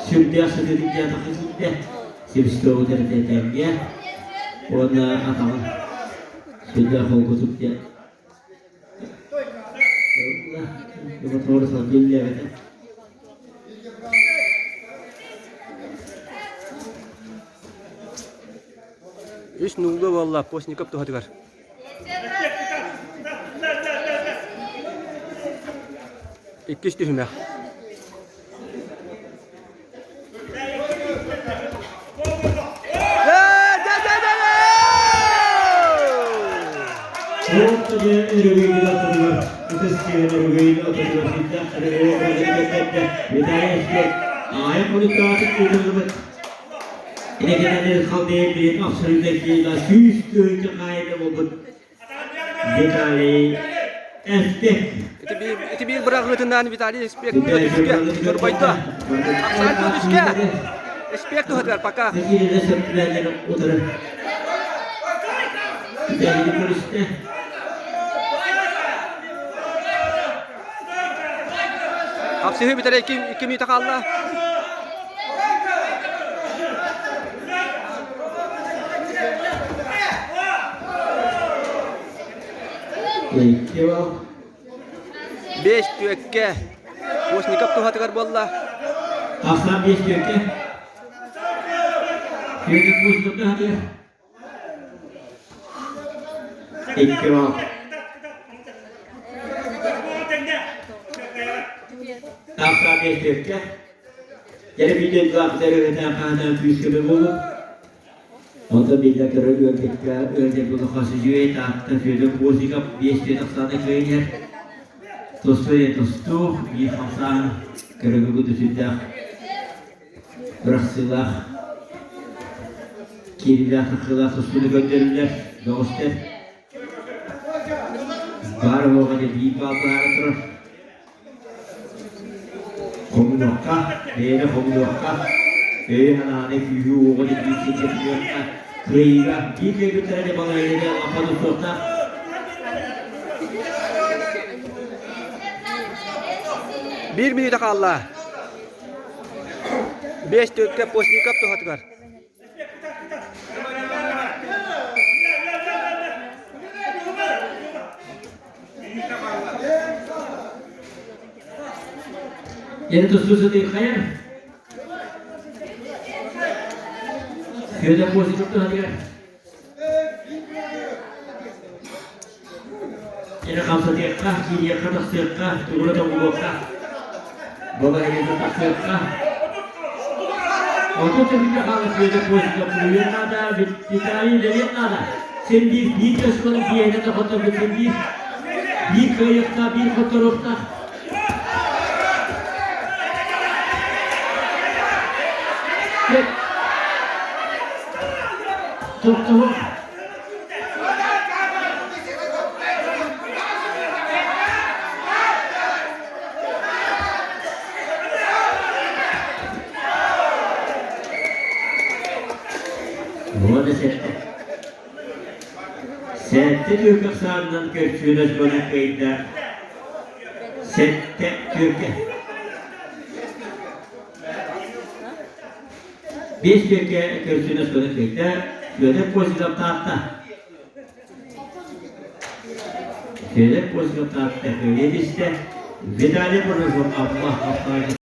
Сүрдээх сытыытык дьаатахха киирдэ. Сибистову тэрилтэтээҥҥэ уонна атаҕын сүрдээх холкутук диэн Мотору салгыы үлэлээбэтэ. Үс нуулга буолла Постников туһатыгар. Иккис түһүмэх. Виталий Эспек. Ити биир быраҕыытынан Виталий Эспек түөтүскэ чорбойдо. Ахсаан түөтүскэ. Эспек туһатыгар пока. Хапсыһыы бүтэрэ 2 мүнүүтэ хаалла. Бэс түөккэ Постников туһатыгар буолла. Ахсаан бэс түөккэ. Федор Постников туһатыгар. Икки бал. Ахсаан бэс түөккэ. Кэлэ биир дойдулаахтар хаһаатаан күүс-көмө буолуҥ. Онтон биллэн турар ыалдьыкка ыалдьар булуха сүдьүөй Таатта Федор Козиков 5 ахсаана кыайан иһэр. Тустуу тустуу, биир хамсааһын көрөгүгү сүрдээх бырахсыылаах, киириилээх тахсыылаах тустууну көрдөрүллэр бөҕөстөр. Баар буолга дьэ биир баал баара турар. Хомунуохха, бэйэни хомунуохха, өйү-санааны, күүһү-уоҕу биир сиргэ түмүөххэ, кыайыыга биир кыайбыттара дьэ балайыыга лаппа тустуохтаах. Биир мүнүүтэ хаалла. Бэс түөккэ Постников туһатыгар. Эн тустуу сытыы хайар? Федор Косиков туһатыгар. Эн хамсатыахха, киириэххэ, тахсыахха, тугура тобулуохха. Балаһыйата тахсыахха. Отут төбүтэ хаалар Федор Косиков улуйуон наада, Виталий үлэлиэн наада. Син биир биир көскөн биэһинэ да хотторбут син биир. Биир кыайыахтаах, биир хотторуохтаах. Тохтоһуох. Уонна сэттэ. Сэттэ түөркэ ахсаанынан көрсүөнэс буолан кыайда. Сэттэ түөркэ. Биэс түөркэ көрсүөнэс буолан кыайда. Федор Козиков Таатта. Федор Козиков Таатта кыайа түстэ. Виталий Борисов Аллах Аллах.